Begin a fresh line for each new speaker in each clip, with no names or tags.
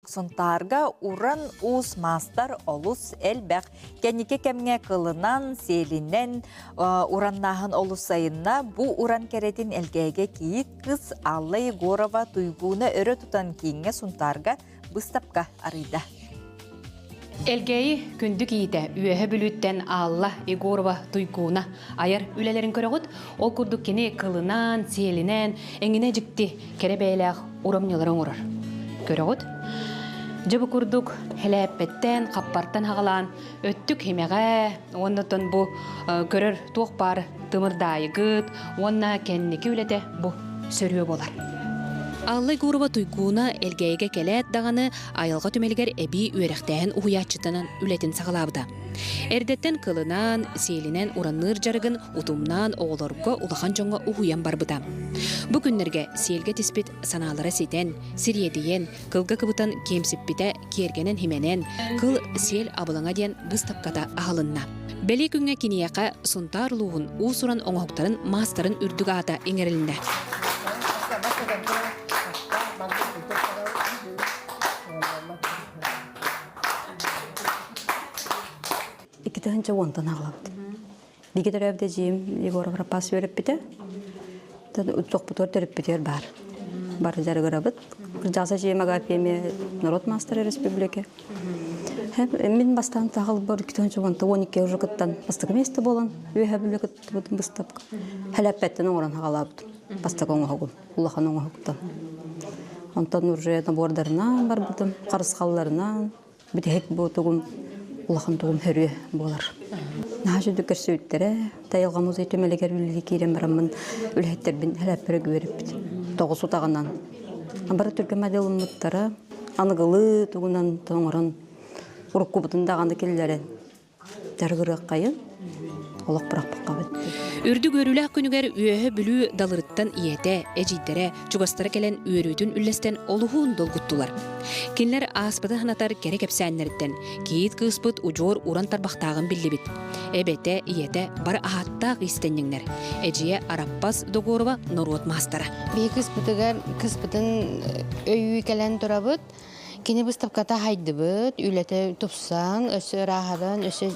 Сунтаарга уран уус маастар олус элбэх. Кэнники кэмҥэ кылынан, сиэлинэн ураннааһын олус сайынна. Бу уран кэрэтин Элгээйгэ кийиит кыыс Алла Егорова Туйгууна өрө тутан кииҥҥэ Сунтаарга быыстапка арыйда.
Элгээйи күндү кийиитэ Үөһэ Бүлүүттэн Алла Егорова Туйгууна айар үлэлэрин көрөҕүт. Ол курдук кини кылынан, сиэлинэн, эҥинэ дьикти кэрэ бэйэлээх урамньылары оҥорор. Көрөҕүт? Дьэ бу курдук хэлээппэттэн, хаппартан хаҕалаан өттүк химэҕэ уонна оттон бу көрөр туох баар тымырдаайыгыт уонна кэнники үлэтэ бу сөрүө буолар. Алла Егорова Туйгууна Элгээйигэ кэлээт даҕаны айылҕа түмэлигэр эбии үөрэхтээһин уһуйааччытынан үлэтин саҕалаабыта. Эрдэттэн кылынан, сиэлинэн уранныыр дьарыгын утумнаан оҕолорго улахан дьоҥҥо уһуйан барбыта. Бу күннэргэ сиэлгэ тиспит санаалара ситэн, сириэдийэн, кылга кыбытан киэмсиппитэ киэргэнэн-химэнэн, кыл сиэл абылаҥа диэн быыстапката аһылынна. Бэлиэ күҥҥэ киниэхэ Сунтаар улууһун уус-уран оҥоһуктарын маастарын үрдүк аата иҥэрилиннэ.
Икки уонтан аҕалабыт. Бигэ төрөөбүт эдьиийим Егоров Рапас үөрэппитэ. Тохпутугар төрөппүтүгэр баар. Бары дьарыгырабыт. Кырдьаҕас эдьиийим Агафья эмиэ народ маастара республика. Мин бастаан таҕылбар 2012 уже кыттан бастакы место буолан үөһэ бүлэ кыттыбытым быстапка. Хэлэппэттэн оҥорон хаҕалаабытым. Бастакы оҥоһугум, улахан оҥоһуктан. Онтон уже набордарынан барбытым, харысхалларынан, бүтэһик бу тугум улахан тугум хөрүө буолар. Наһаа сүдү көрсүбүттэрэ. Тайылҕа музей түмэлигэр үлэлии киирэн бараммын үлэһиттэрбин хэлэппэрэ үөрэппит. Тоҕус утаҕынан. Бары түргэн моделыммыттара. Аныгылыы тугунан тоҥорон уруккубутун даҕаны киллэрэн дьарыгырыаххайын олох бырахпаккабыт.
Үрдүк үөрүүлээх күнүгэр Үөһэ Бүлүү далырыттан ийэтэ, эдьиийдэрэ, чугастара кэлэн үөрүүтүн үллэстэн олуһун долгуттулар. Кинилэр ааспыты санатар кэрэ кэпсээннэриттэн кийиит кыыспыт удьуор уран тарбахтааҕын биллибит. Эбэтэ, ийэтэ бары аһааттаах иистэнньэҥнэр. Эдьиийэ Араппас Догорова норуот маастара.
Биһи кыыспытыгар кыыспытын өйүү кэлэн турабыт. Кини быыстапката хайдыбыт, үлэтэ тупсан, өссө ырааһыран, өссө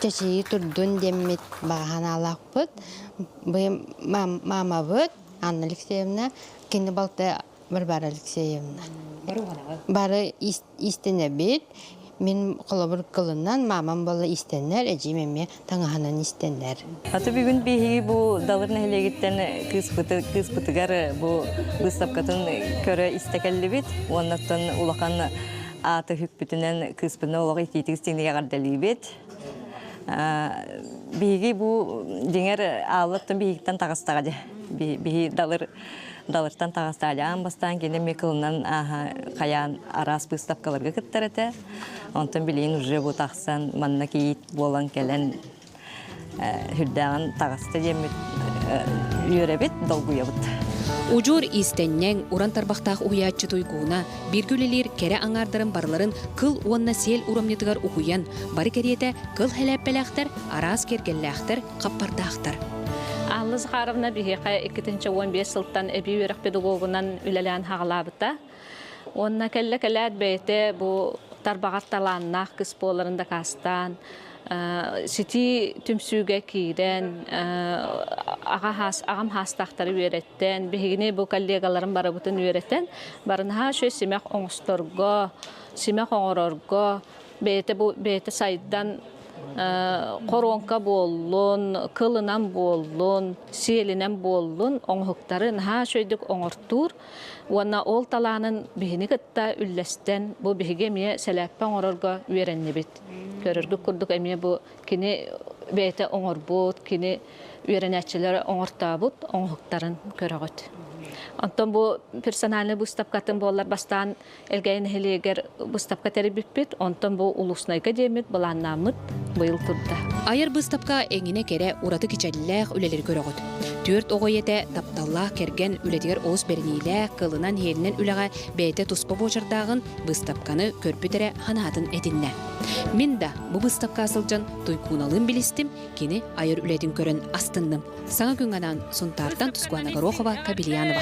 чэчирии турдун диэммит баҕа санаалаахпыт. Быйыл мамабыт Анна Алексеевна, кини балта Варвара Алексеевна. Бары иистэнэбит. Мин холобур кылынан, мамам буолла иистэнэр, эдьиийим эмиэ таҥаһынан истэнэр.
Аты бүгүн биһиги бу Далыр нэһилиэгиттэн кыыспыты, кыыспытыгар бу быыстапкатын көрө истэ кэллибит. Уоннаттан улахан ааты хүкпүтүнэн кыыспытын олох итиитик истиҥник эҕэрдэлиибит. Биһиги бу дьиҥэр ааллаттан биһигиттэн таҕыстаҕа дьэ. Биһи Далыр Далыртан таҕыстаҕа аан бастаан кини эмиэ кылынан хайаан араас быыстапкаларга кыттар этэ. Онтон билигин уже бу тахсан манна кийиит буолан кэлэн сүрдээҕин таҕыста диэммит үөрэбит, долгуйабыт.
Удьуор иистэнньэҥ, уран тарбахтаах уһуйааччы Туйгууна бииргэ үлэлиир кэрэ аҥаардарын барыларын кыл уонна сиэл урамньытыгар уһуйан, бары кэриэтэ кыл хэлээппэлээхтэр, араас киэргэллээхтэр, хаппардаахтар.
Алла Захаровна биһиэхэ 2015 сылтан эбии үөрэх педагогунан үлэлээн хаҕалаабыта. Уонна кэллэ кэлээт бэйэтэ бу тарбаҕар талааннаах кыс буоларын дакаастаан, ситии түмсүүгэ киирэн, аҕам хаастаахтары үөрэттэн, биһигини бу коллегаларым барыбытын үөрэтэн, барынаһаа үчүгэй симэх оҥосторго, симэх оҥорорго, бэйэтэ бу бэйэтэ сайдан хоруоҥка буоллун, кылынан буоллун, сиэлинэн буоллун оҥоһуктары наһаа үчүгэйдик оҥортуур уонна ол талаанын биһини кытта үллэстэн бу биһиги эмиэ сэлээппэ оҥорорго үөрэннибит. Көрөргүт курдук эмиэ бу кини бэйэтэ оҥорбут, кини үөрэнээччилэрэ оҥортообут оҥоһуктарын көрөҕүт. Онтон бу персональнай быыстапкатын буоллар бастаан Элгээйи нэһилиэгэр быыстапка тэрийбиппит, онтон бу улуснайга диэммит былааннааммыт быйыл турда.
Айар быыстапка эҥинэ кэрэ, ураты кичэллээх үлэлэри көрөҕүт. Түөрт оҕо ийэтэ, тапталлаах кэргэн үлэтигэр олус бэриниилээх, кылынан-иһиэринэн үлэҕэ бэйэтэ туспа буочардааҕын быыстапканы көрбүт эрэ санаатын этиннэ. Мин да бу быыстапка сылдьан Туйкууналыын билистим, кини айар үлэтин көрөн астынным. Саҥа күҥҥэ анаан Сунтаартан Тускуана Горохова, Кабельянова.